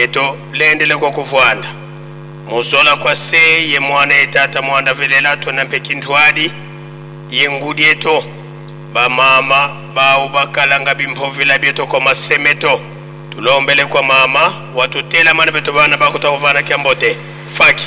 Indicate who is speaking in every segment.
Speaker 1: Eto lendele kwa kuvwanda muzola kwa se ye mwana ye tata mwanda velela to na mpe kintwadi ye ngudi eto bamama bawu bakalanga bimphovila bieto kwa masemeto tulombele kwa mama watutelamana beto bana bakutakuvana kyambote faki.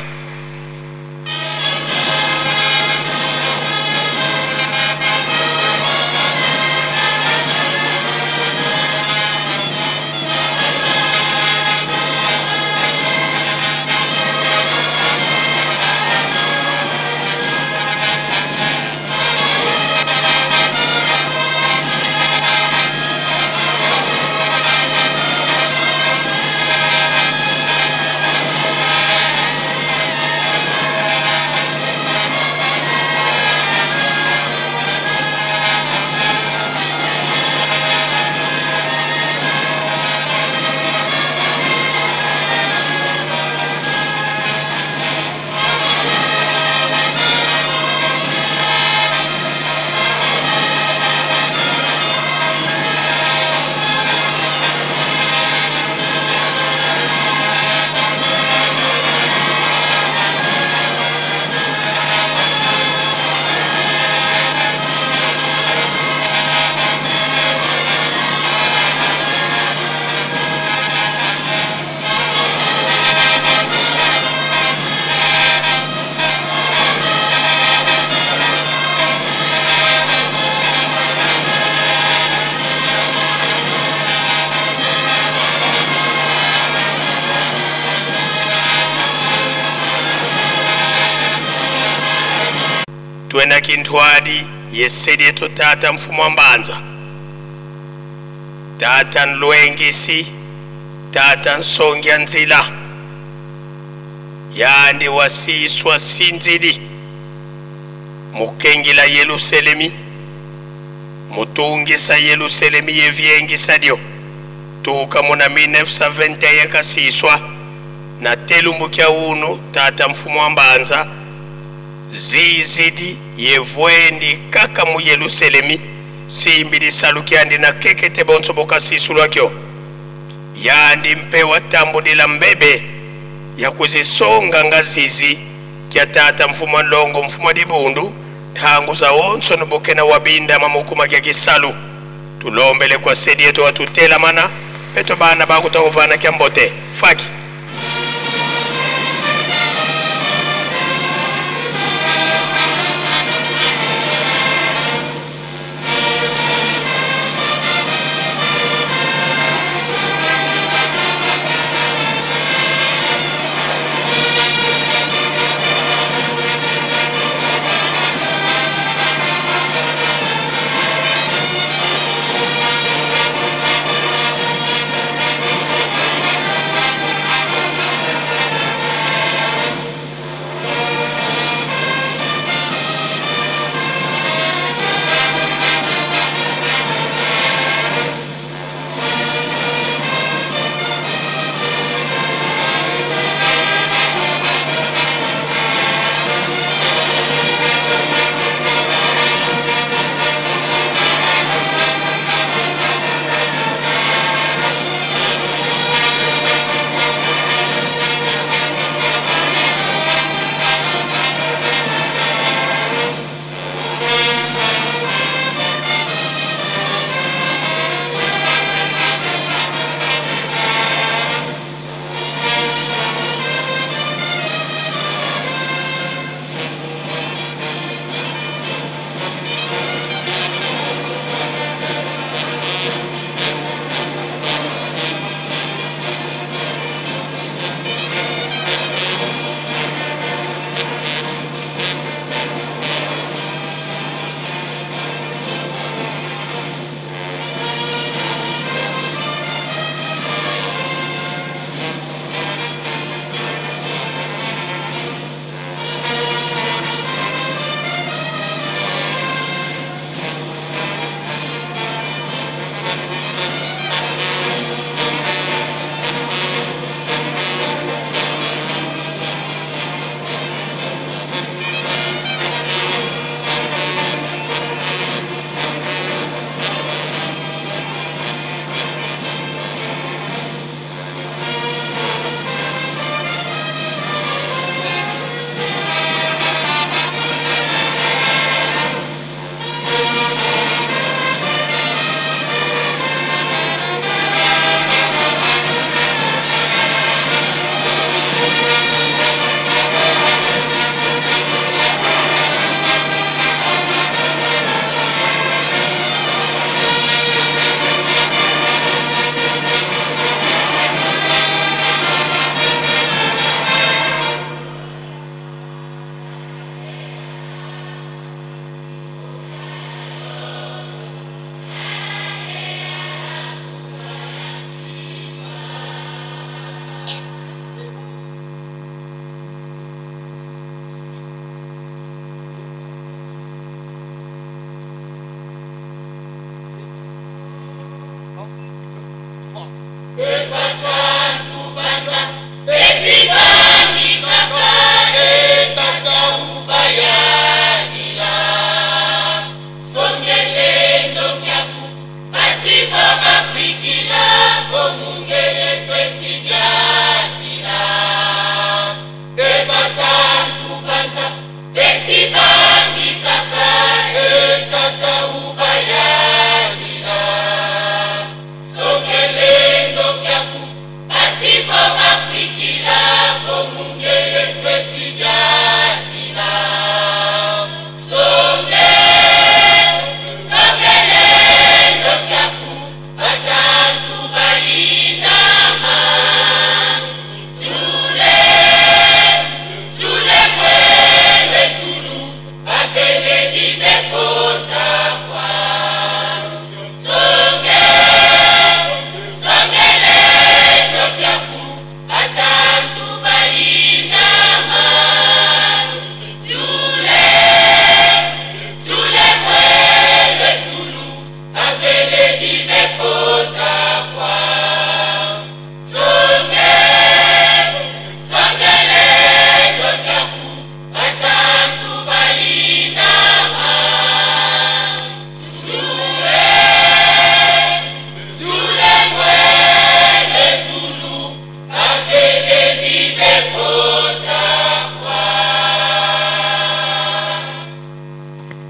Speaker 1: Twena kintwadi yesedi yetu tata mfumo wa mbanza tata nlwengisi tata nsongia nzila yandi wasiswa sinzili mukengila Yerusalemi mutungisa Yerusalemi yevyengisa dio tuka muna 1921 kasiswa na telumbukia unu tata mfumo wa mbanza zizidi yevwendi kaka mu Yerusalemi simbi lisalukiandi na kekete bonso bokasisulwakyo yandi mpe watambudila mbebe ya kuzisonga ngazizi kya tata mfumo wa longo mfumo wa dibundu tangu za onso nobokena wabinda mamukuma kya kisalu tulombele kwa sedi yetu watutela mana peto bana bakutakuvana kya mbote faki.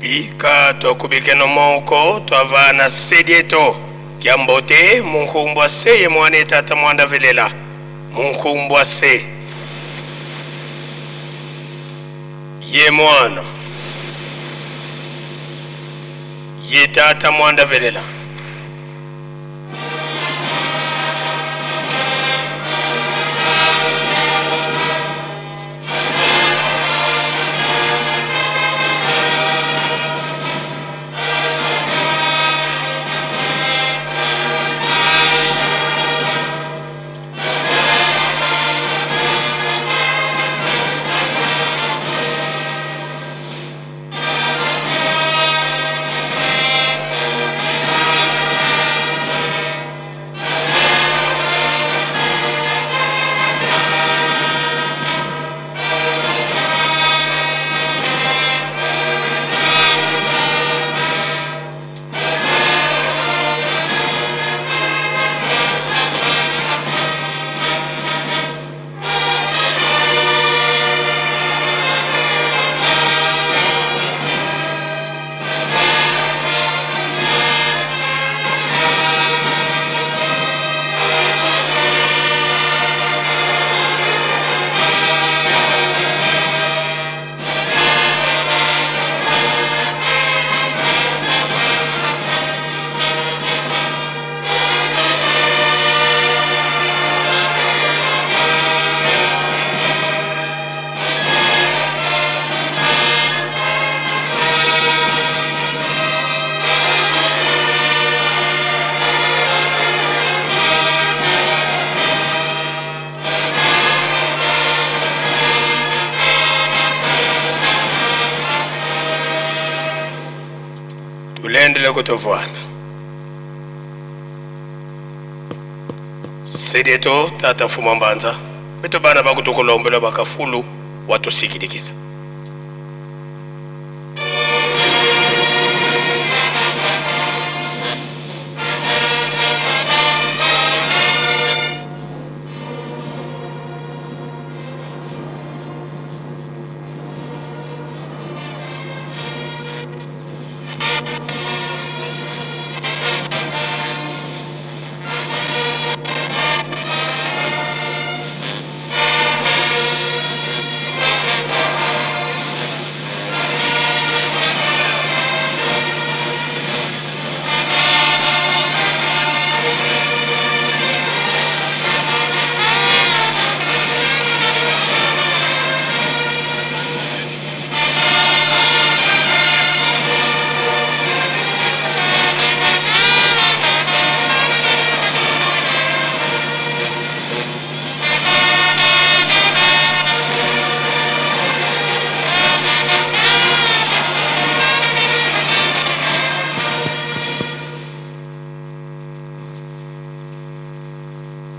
Speaker 1: Ika twakubikeno moko twavana sedieto kyambote munkumbwa se ye mwana tata mwanda velela munkumbwa se ye mwana ye tata mwanda velela. Tulendele kutovwana sedieto tata fuma mbanza beto bana bakutukulombela bakafulu watusikilikisa.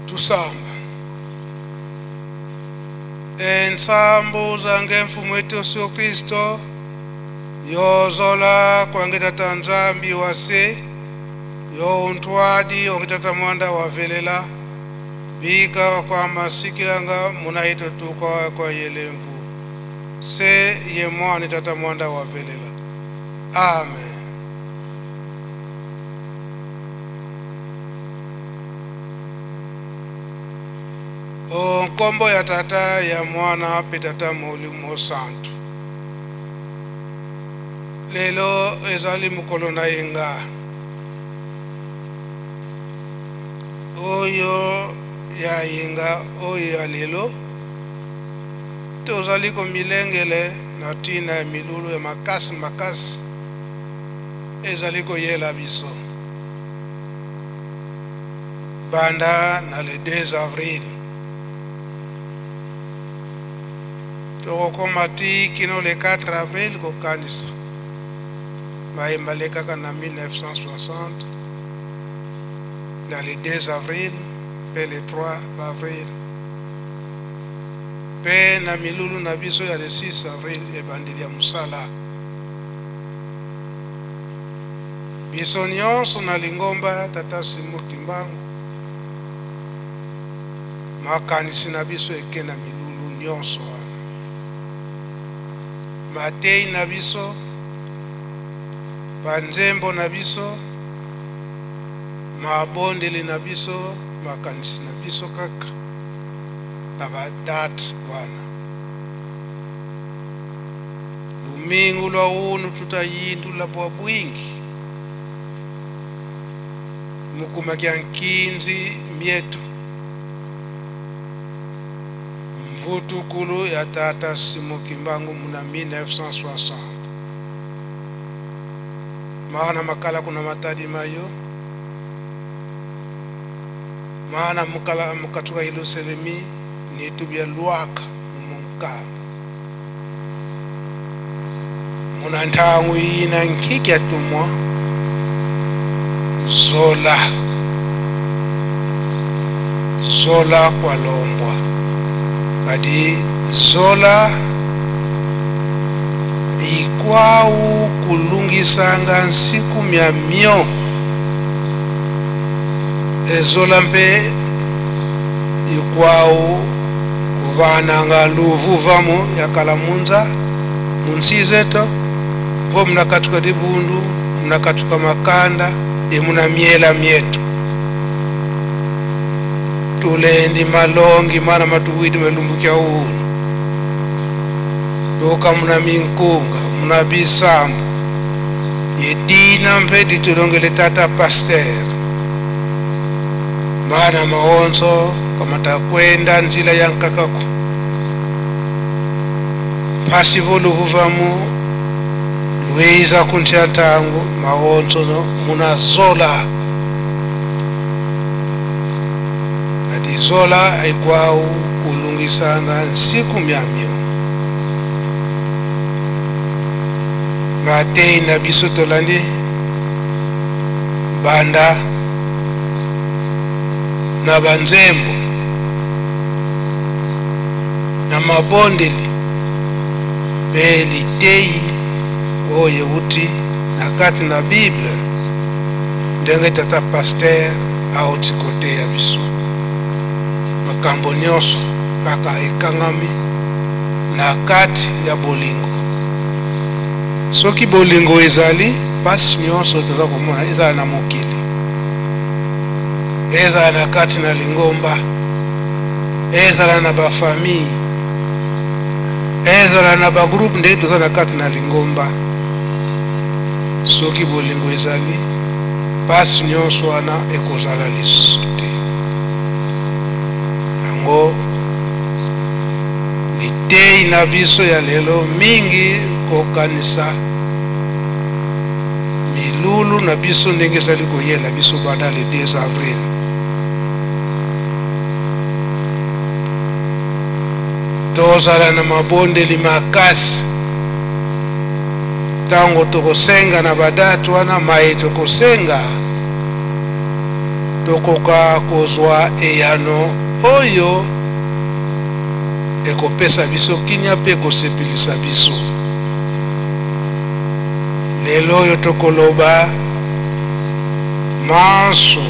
Speaker 2: Tusamba ensambu zange mfumu wetu Yesu Kristo yozola kwange tata Nzambi wase yo untwadi onge tata mwanda wavelela bika kwa masikilanga munaito tuka kwa yelemvu se ye mwana tata mwanda wavelela. Amen. O nkombo ya Tata, ya Mwana mpe Tata Molimo Santu. Lelo ezali mokolo na yenga oyo ya yenga oyo ya lelo tozali komilengele na ntina ya milulu ya makasi makasi ezali koyela biso banda na le 2 avril tokokoma ti kino le 4 avril kokanisa maye malekaka na 1960 na le 2 avril mpe le 3 avril mpe na milulu na biso ya le 6 avril ebandeli ya mosala. Biso nyonso na lingomba Tata Simon Kimbangu, makanisi na biso eke na milulu nyonso wana. Mateyi na biso, banzembo na biso, mabondeli na biso, makanisi na biso kaka na ba date wana. Lumingu lwa unu tutayindula bwa bwingi mukuma kya nkinzi mietu mvutukulu ya Tata Simon Kimbangu muna 1960 maana makala kuna matadi mayo maana mukala mukatuka Yerusalemi nitubya lwaka munkamba muna ntangu ina nkiki atumwa zola zola kwalombwa kadi zola ikwau kulungisanga nsiku mya mio ezola mpe ikwau kuvananga luvuvamo yakala munza munsizeto vo munakatuka dibundu munakatuka makanda emuna miela mietu tulendi malongi mana matuwidi malumbukia unu doka muna minkunga muna bisambu yedina mpe ditulongele tata pasteur mana maonso kamata kwenda nzila ya nkakako pasi voluvuvamu lwiza kuntia tangu maonso no muna zola ati zola aikwau kulungisanga nsiku myamyo matei na biso tolandi banda na banzembo na mabondeli mpe litei oyo euti na kati na Bible ndenge tata pasteur auti koteya biso makambo nyonso kaka ekangami na kati ya bolingo. Soki bolingo ezali, mpasi nyonso toza komona ezala na mokili, ezala na kati na lingomba, ezala na bafamille, ezala na bagroupe nde toza na kati na lingomba, soki bolingo ezali, mpasi nyonso wana ekozala lisusu te. Yango litei na biso ya lelo mingi kokanisa milulu na biso ndenge ezali koyela biso banda le 2 avril. Tozala na mabondeli makasi ntango tokosenga na badate wana maye tokosenga tokoka kozwa eyano oyo ekopesa biso kimia mpe ekosepelisa biso. Lelo oyo tokoloba manso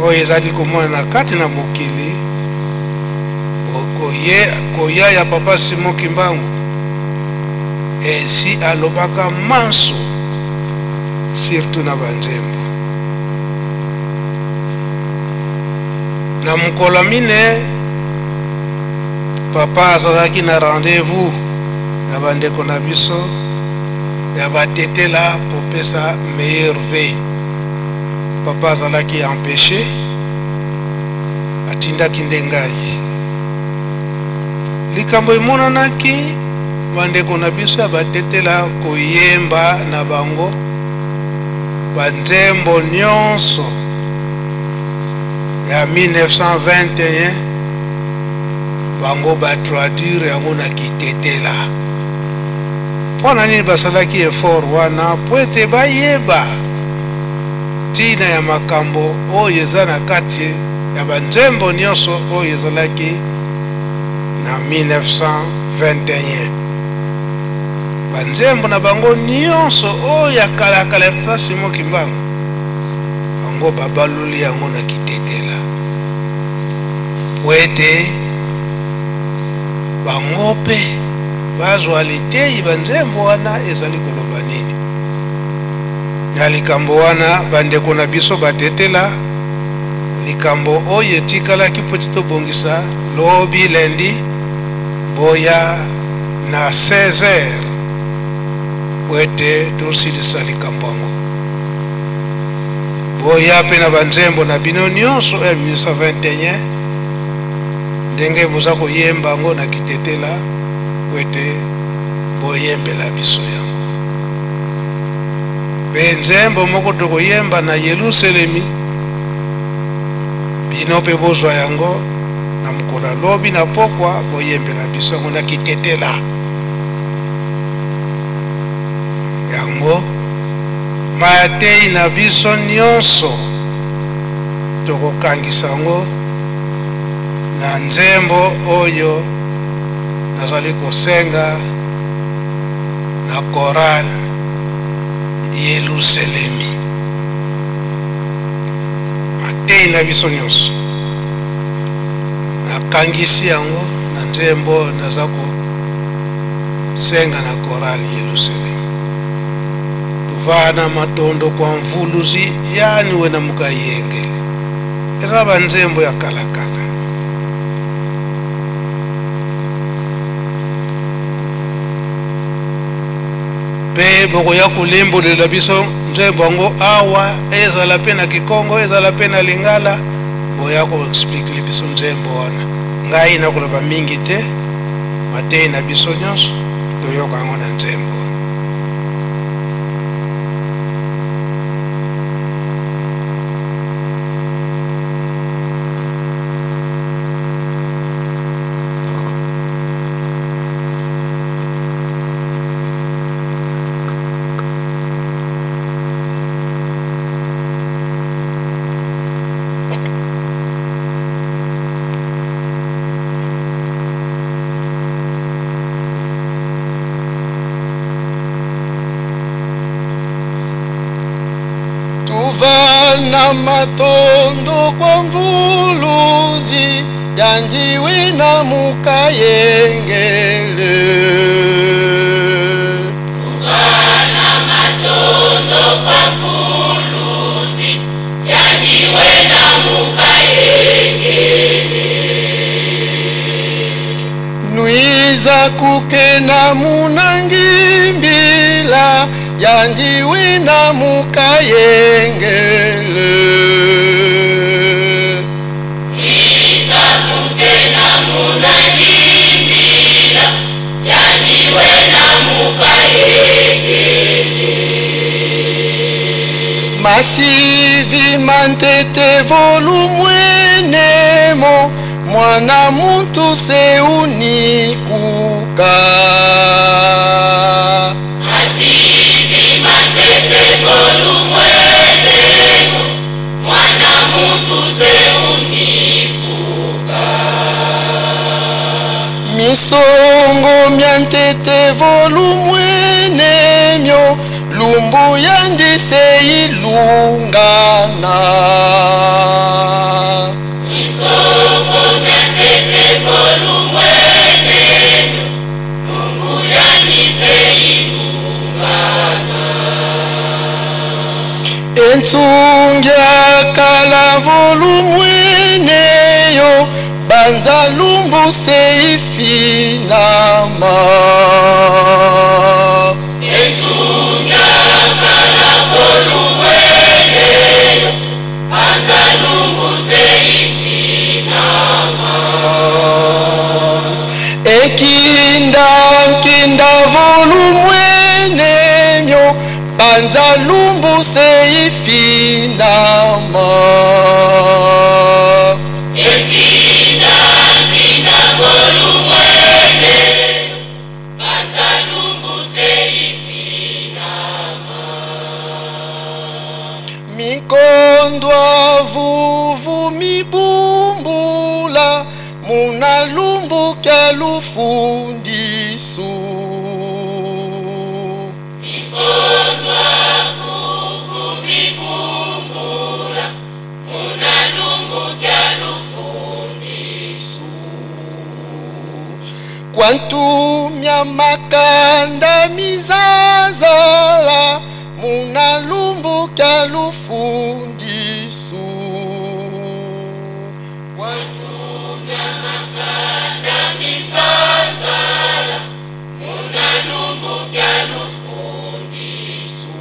Speaker 2: oyo ezali komona na kati na mokili koya ya Papa Simon Kimbangu esi alobaka manso surtout na banzembo. Na mokolo mine Papa azalaki na rendez-vous ya bandeko na biso ya batetela kopesa meilleur v. Papa azalaki empêché, atindaki nde ngai. Likambo emonanaki bandeko na biso ya batetela koyemba na bango banzembo nyonso ya 1921, bango batraduire yango na kitetela. Mpo na nini basalaki effort wana? Mpo ete bayeba ntina ya makambo oyo eza na kati ya banzembo nyonso oyo ezalaki na 1921. Banzembo na bango nyonso oyo ya kalakala ya Tata Simon Kimbangu, bango babaloli yango na kitetela po ete bango mpe bazwa liteyi banzembo wana ezali koloba nini. Na likambo wana bandeko na biso batetela likambo oyo etikalaki mpo ete tobongisa lobi lundi boya na 16 heures po ete tosilisa likambo yango. Boya mpe na banzembo na bino nyonso ya 1921 ndenge boza koyemba yango na kitetela po ete boyembela biso yango. Mpe nzembo moko tokoyemba na Yelusalemi, bino mpe bozwa yango na mokolo ya lobi na pokwa, boyembela biso yango na kitetela yango. Matei na biso nyonso tokokangisa yango na nzembo oyo nazali kosenga na chorale Yelusalemi. Matei na biso nyonso nakangisi yango na nzembo naza kosenga na chorale Yelusalemi. Tuvana matondo kwa mvuluzi yani wena mukayengele. Eza banzembo ya kalakala. Pe bokoya kolimbolela biso nzembo yango awa, ezala pe na Kikongo, ezala pe na Lingala, boya koexplike biso nzembo wana. Ngai nakoloba mingi te, matei na biso nyonso toyoka yango na nzembo wana.
Speaker 3: Tuvana matondo kwa mvuluzi yandiwe na mukayengele.
Speaker 4: Tuvana matondo kwa mvuluzi yandiwe na mukayengele.
Speaker 3: Nwiza kukena munangimbila yandiwe na mukayengele.
Speaker 4: Nwiza kukena munangimbila yandiwe na mukayengele.
Speaker 3: Masivi mantete volumwenemo mwana muntu seunikuka.
Speaker 4: Masivi mantete volumwenemo mwana muntu seunikuka.
Speaker 3: Misongo myantete volumwenemyo lumbu yandise ilungana.
Speaker 4: Misongo myantete volumwenemyo lumbu yandise ilungana.
Speaker 3: Entsungia kala volumweneyo Panza lumbu seifinama.
Speaker 4: Enzunda kalakolumweleyo Panza lumbu seifinama.
Speaker 3: Ekinda nkinda volumwenemyo Panza lumbu seifinama.
Speaker 4: Ekinda nkinda volumweleyo Panza lumbu seifinama.
Speaker 3: Mikondwa vuvu mibumbula muna lumbu kya lufundisu.
Speaker 4: Mikondwa vuvu mibumbula muna lumbu kya lufundisu.
Speaker 3: Kwantumya makanda mizazala muna lumbu kya lufundisu.
Speaker 4: Kwantumya makanda mizazala muna lumbu kya lufundisu.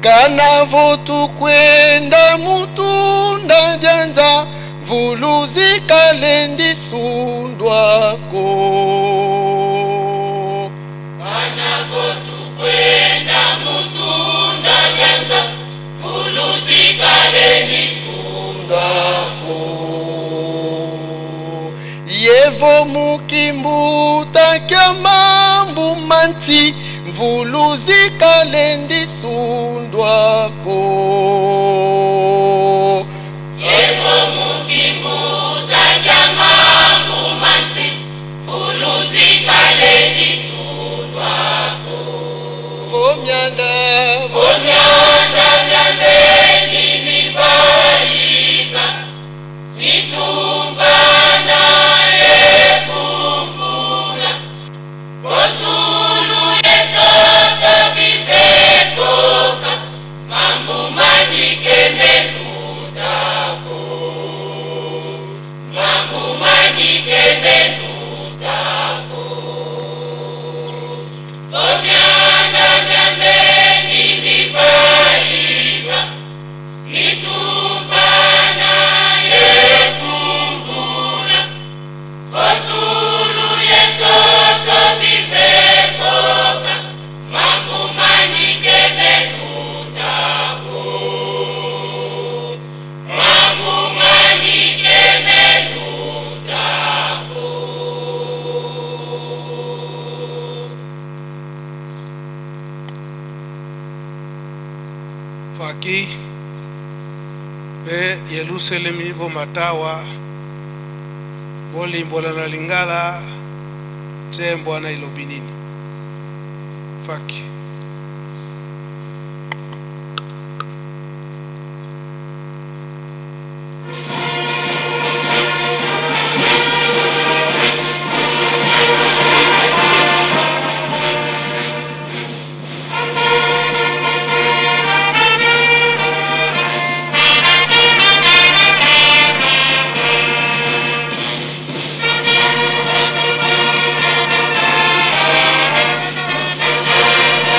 Speaker 3: Kana votu kwenda mutunda dyanza mvuluzi kalendi sundwako.
Speaker 4: Kana votu kwenda mutunda dyanza mvuluzi kalendi sundwako.
Speaker 3: Yevo mukimbuta kya mambu manti mvuluzi kalendi sundwako.
Speaker 4: Yevo mukimbuta kya mambu manti mvuluzi kalendi sundwako.
Speaker 3: Vomyanda
Speaker 4: Vomyanda myambeni mivaika mitumbana yevumvula Bosulu yetoto biveboka mambu manike melutako. Mambu manike melutako. Vomyanda myambeni mivaika mitumbana yevumvula Bosulu yetoto biveboka mambu manike melutako. Mambu manike melutako.
Speaker 2: Faki mpe Yelusalemi bomatawa bolimbola na lingala nsembo wana elobi nini. Faki.
Speaker 4: Thank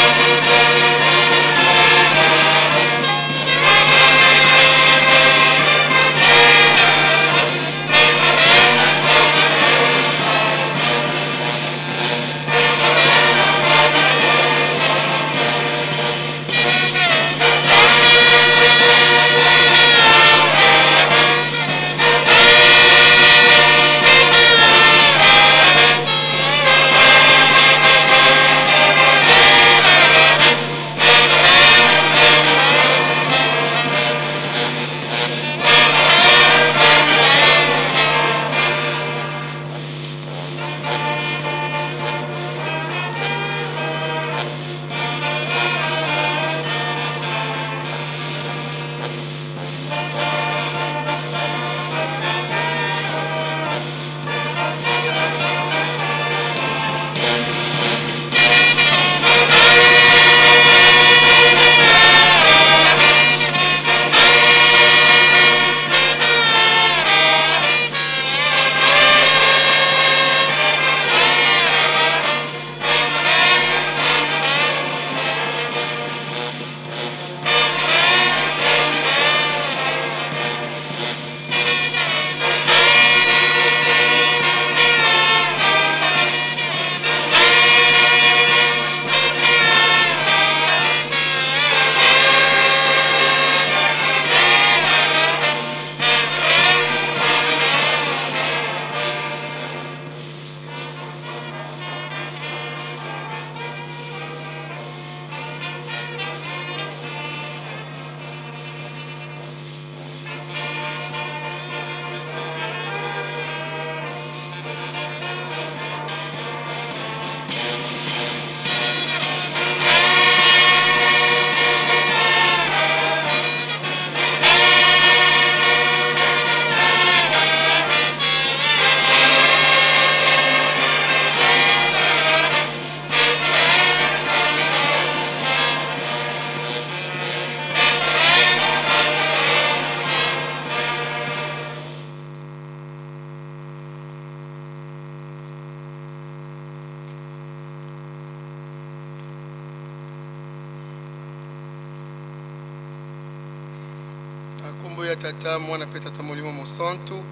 Speaker 3: Nkombo ya Tata, Mwana mpe Tata Molimo Mosantu.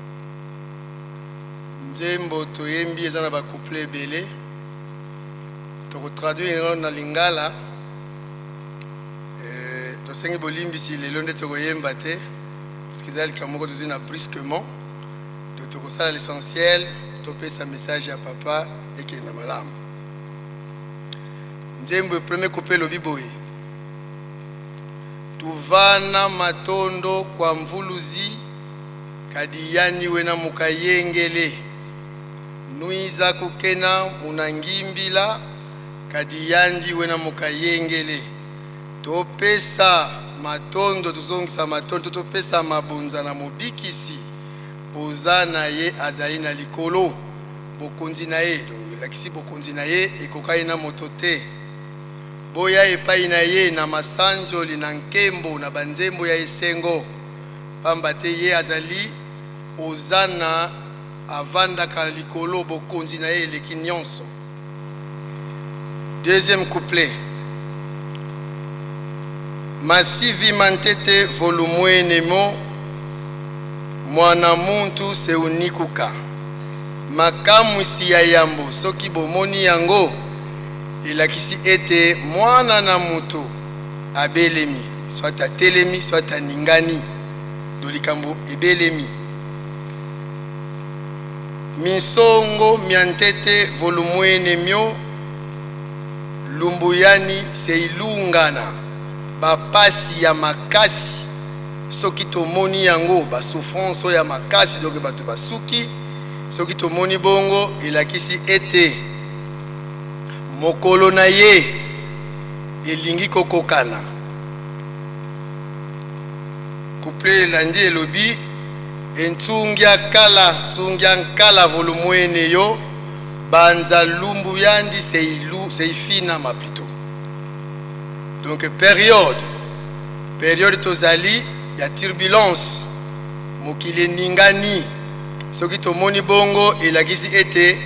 Speaker 3: Nzembo toyembi eza na ba couplets ebele. Toko traduire yango na lingala. Tosengi bolimbisi lelo nde tokoyemba te parce que eza likambo moko tozwi na brusquement. Donc tokosala l'essentiel, topesa message ya papa ekenda malamu. Nzembo premier couplet elobi boye: Tuvana matondo kwa mvuluzi kadi yaniwe na mukayengele nuiza kukena munangimbila kadi yandiwe na mukayengele. Topesa matondo, tozongisa matondo, topesa mabonza na mobikisi oza na ye azali na likolo. Bokonzi na ye elakisi bokonzi na ye ekokani na moto te. Boya epai na ye na masanjoli na nkembo na banzembo ya esengo, pamba te ye azali oza na avandaka na likolo, bokonzi na ye eleki nyonso. Deuxième couplet: Masivi mantete volumuenemo mwana muntu seunikuka. Makamwisi ya yambo soki bomoni yango elakisi ete mwana na moto abelemi, soit atelemi, soit aningani, do likambo ebelemi. Minsongo mia ntete volumuene mio lumbuyani seilungana. Bapasi ya makasi soki tomoni yango, basouffrance oyo ya makasi, donc bato basuki, soki tomoni bongo elakisi ete mokolo na ye elingi kokokana. Couplet elandi elobi: Entsungia kala nsungia nkala volumuene yo banza lumbu yandi seilu seifinama plutôt. Donc période tozali ya turbulence, mokili eningani, soki tomoni bongo elakisi ete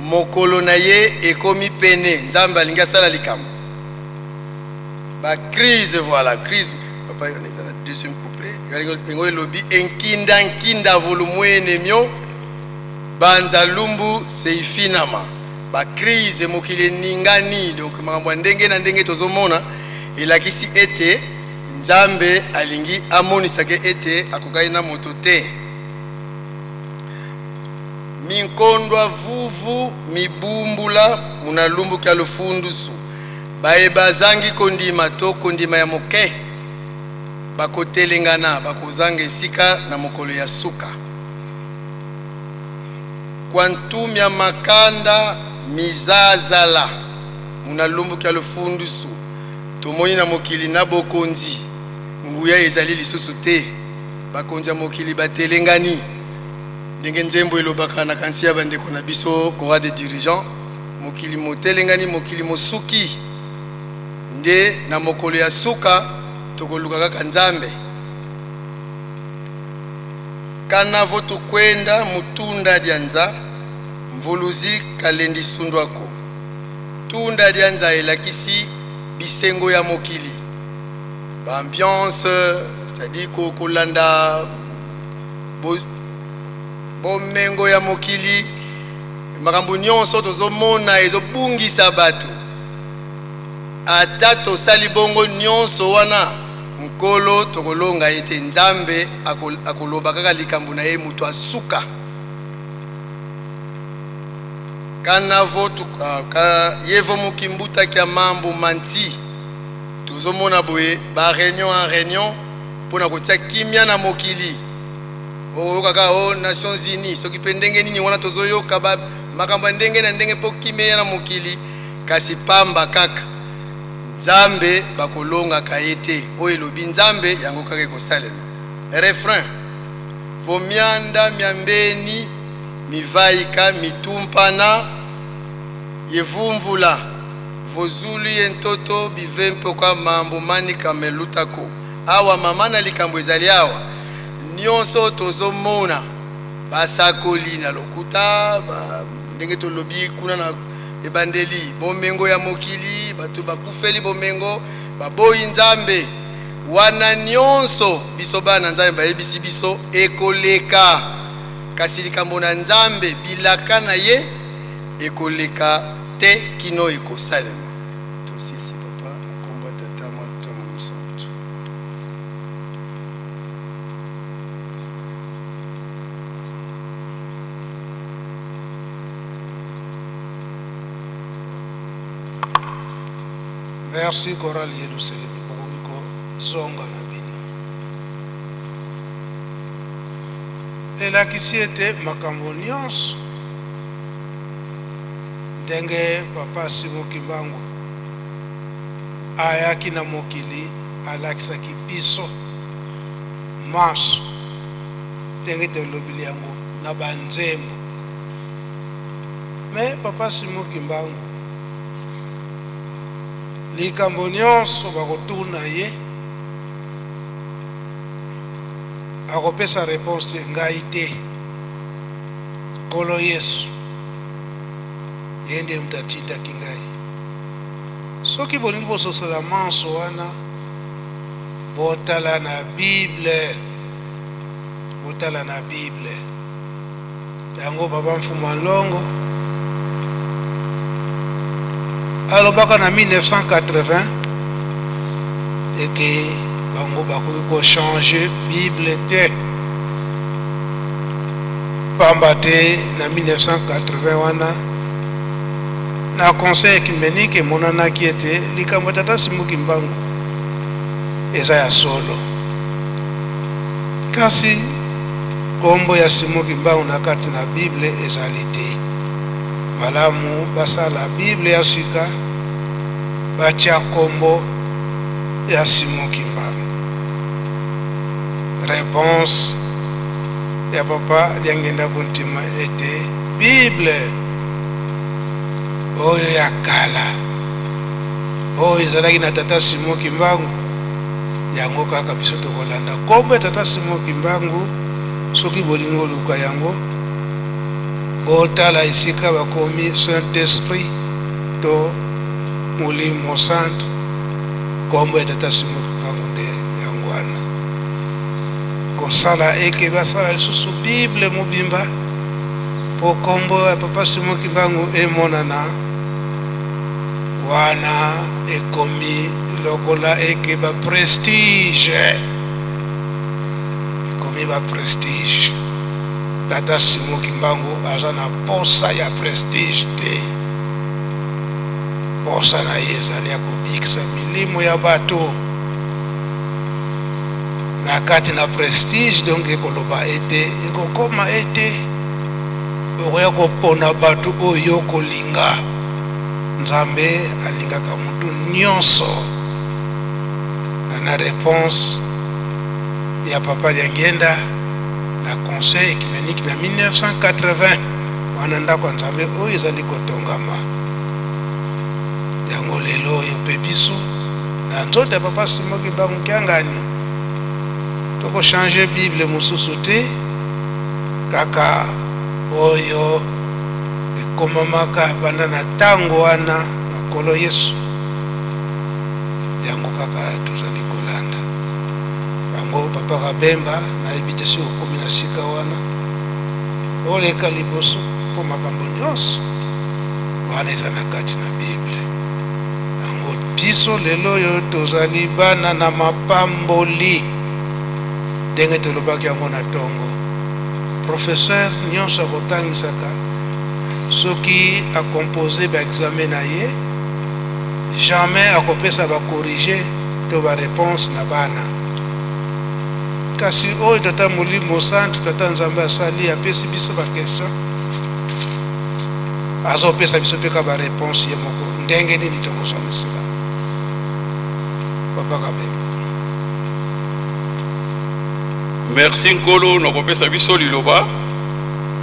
Speaker 3: mokolo na ye ekomi pene, Nzambe alingi asala likambo. Bacrise, voilà, crise papa eza na deuxième couplet yango elobi: Enkinda nkinda volumuene mio banza lumbu seifinama. Bacrise, mokili eningani, donc makambo ya ndenge na ndenge tozomona elakisi ete Nzambe alingi amonisake ete akokani na moto te. Minkondwa vuvu mibumbula munalumbuki ya lufundusu. Baye bazangi kondima to kondima ya moke bakotelengana, bakozanga esika na mokolo ya suka. Kwantumia makanda mizazala munalumbuki ya lufundusu. Tomoni na mokili na bokonzi nguya ezali lisusu te, bakonzi ya mokili batelengani, ndenge nzembo elobaka na kansi ya bandeko na biso chorale de dirigeants: mokili motelengani, mokili mosuki. Nde na mokolo ya suka tokoluka kaka Nzambe. Kana votukwenda mutunda dia nza mvuluzi kalendi sundwako. Tunda dia nza elakisi bisengo ya mokili, baambiance, c'est-à-dire kolanda bomengo ya mokili. Makambo nyonso tozomona ezobungisa bato. Ata tosali bongo nyonso wana, Nkolo tokolonga ye te. Nzambe akoloba kaka likambo na ye moto asuka. Kanavo ka, yevo mokimbutaki ya mambu manti. Tozomona boye baréunion en réunion mpona kotia kimia na mokili. Oyoka kaka o Nations Unies, soki mpe ndenge nini wana, tozoyoka makambo ya ndenge na ndenge mpo kimia ya na mokili, kasi pamba kaka. Nzambe bakolongaka ye te. Oyo elobi Nzambe, yango kaka ekosalema. Refrain: Vomianda mia mbeni mivaika mitumpana yevumvula vozulu ye ntoto bive mpoka mambo manika melutako. Awa mama na likambo ezali awa, nyonso tozomona basakoli na lokuta ndenge tolobi kuna na ebandeli, bomengo ya mokili, bato bakufeli bomengo, baboyi Nzambe. Wana nyonso biso bana na Nzambe bayebisi biso ekoleka, kasi likambo na Nzambe, bilaka na ye ekoleka te kino ekosalema. Tosilisi papa na kombo ya Tata, Mwana, Molimo Mosantu.
Speaker 2: Merci chorale Yelusalemi bokoki kozonga na bino. Elakisi ete makambo nyonso ndenge papa Simon Kimbangu ayaki na mokili alakisaki biso manso ndenge tolobeli yango na banzembo. Me papa Simon Kimbangu likambo nyonso bakotuna ye akopesa reponse te, ngai te, Nkolo Yesu ye nde moto atindaki ngai. Soki bolingi bososola manso wana, botala na Bible, botala na Bible. Yango papa Mfumu Nlongo alobaka na 1980 eke bango bakoki kochange Bible te, pamba te na 1980 wana na conseil ecumenique emonanaki ete likambo ya tata Simon Kimbangu eza ya solo, kasi Kombo ya Simon Kimbangu na kati na Bible ezali te. Malamu basala Bible ya sika batia kombo ya Simon Kimbangu. Reponse ya papa Diangienda Kuntima ete Bible oyo ya kala oyo ezalaki na tata Simon Kimbangu yango kaka biso tokolanda. Kombo ya tata Simon Kimbangu, soki bolingi koluka yango, botala esika bakomi Saint Esprit to Molimo Mosantu. Kombo ya tata Simon Kimbangu nde yango wana. Kosala eke basala lisusu Bible mobimba po kombo ya papa Simon Kimbangu emonana wana ekomi lokola eke ba prestige, ekomi ba prestige. Tata Simon Kimbangu aza na posa ya prestige te, posa na ye ezali ya kobikisa milimo ya bato na kati na prestige. Donc ekoloba ete ekokoma ete okoya kopona bato oyo kolinga. Nzambe alingaka mutu nyonso. Na réponse ya papa Diangienda na conseil ecumenique na 1980, wana ndako ya Nzambe oyo ezali kotongama yango lelo oyo mpe biso na nzoto ya papa Simon Kimbangu Kiangani tokochange Bible mosusu te, kaka oyo ekomamaka banda na ntango wana na Nkolo Yesu, yango kaka tozali kolanda yango. Papa Kabemba, nayebi te soki okomi na sika wana, oleka liboso mpo makambo nyonso wana eza na kati na Bible. Yango biso lelo oyo tozali bana na mapamboli, ndenge tolobaki yango na ntongo. Professeur nyonso akotangisaka soki akompose ba examen na ye, jamais akopesa ba corrige to ba réponse na bana. Kasi oyo tata Molimo Santu, tata Nzambe asali, apesi biso ba question, azopesa biso mpe ka ba réponse ye moko. Ndenge nini tokozongisela papa Kabemba?
Speaker 5: Merci Nkolo na kopesa biso liloba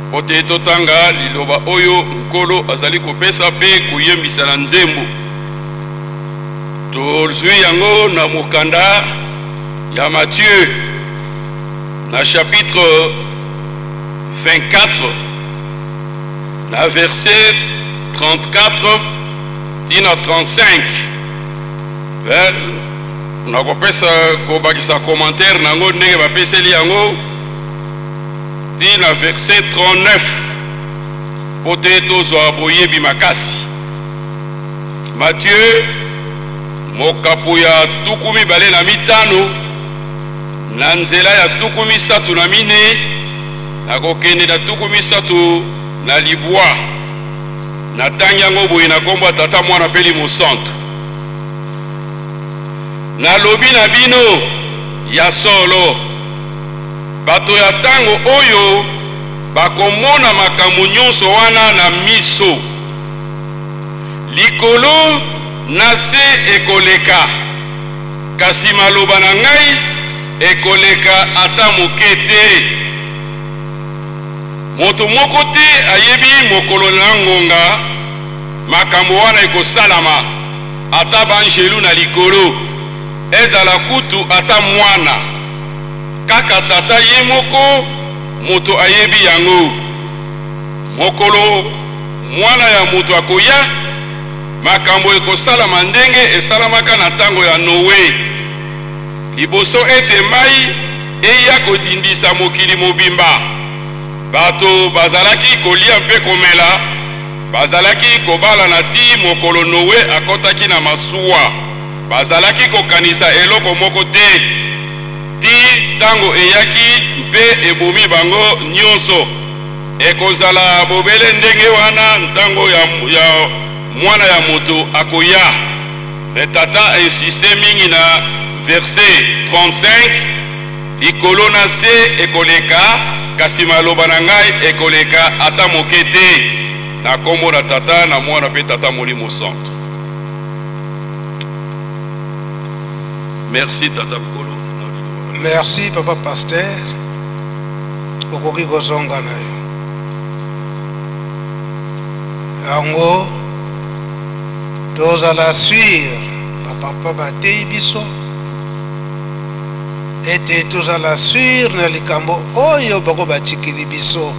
Speaker 5: mpo te totanga liloba oyo Nkolo azali kopesa mpe koyembisa na nzembo. Tozwi yango na mokanda ya Matthieu na chapitre 24 na verset 34 tina 35. Nakopesa kobakisa commentaire na yango ndenge bapeseli yango ti na verset 39 mpo te tozwa boyebi makasi. Matthieu mokapo ya 25 na nzela ya 34 nakokende na 39. Natangi yango boye na nkombo ya Tata, Mwana mpe Elimo Santu. Nalobi na bino ya solo, bato ya ntango oyo bakomona makambo nyonso wana na miso. Likolo na se ekoleka, kasi maloba na ngai ekoleka ata moke te. Moto moko te ayebi mokolo na ngonga makambo wana ekosalama, ata banjelu na likolo, ezala kutu ata Mwana. Kaka Tata ye moko moto ayebi yango. Mokolo Mwana ya moto akoya, makambo ekosalama ndenge esalamaka na ntango ya Noe, liboso ete mai eya kodindisa mokili mobimba. Bato bazalaki kolia mpe komela, bazalaki kobalana tii mokolo Noe akotaki na masuwa. Bazalaki kokanisa eloko moko te tii ntango eyaki mpe ebomi bango nyonso. Ekozala bobele ndenge wana ntango ya, ya Mwana ya moto akoya. Mais tata insiste mingi na verset 35, likolo na se ekoleka, kasi maloba na ngai ekoleka ata moke te. Na kombo na Tata, na Mwana mpe Tata Molimo Santu. Merci Tata Nkolo.
Speaker 2: Merci papa pasteur, okoki kozonga na yo. Yango tozala sur bapapa bateyi biso ete tozala sur na likambo oyo bango batikeli biso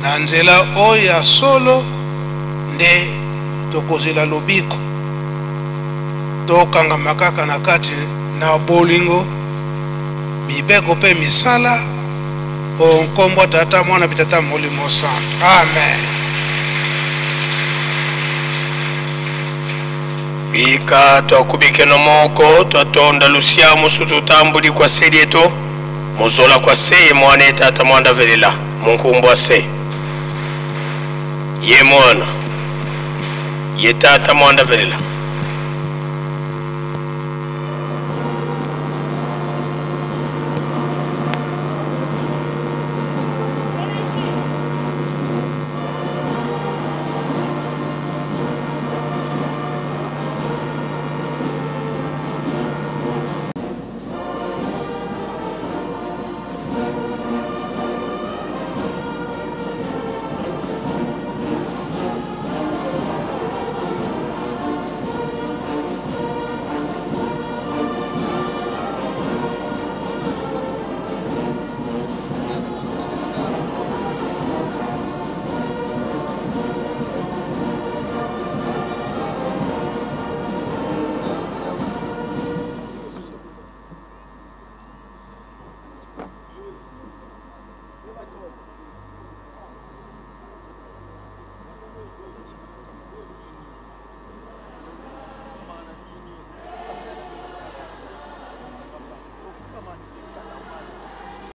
Speaker 2: na nzela oyo ya solo nde tokozela lobiko. Tokangama kaka na kati na bolingo, mibeko mpe misala o nkombo Tata, Mwana mpe Tata Molimo Santu. Amen.
Speaker 1: Bika twakubikeno moko twatonda lusiamu sututambuli kwa seli eto muzola kwa se ye mwana ye tata mwanda velela munkumbwa se ye mwana ye tata mwanda velela.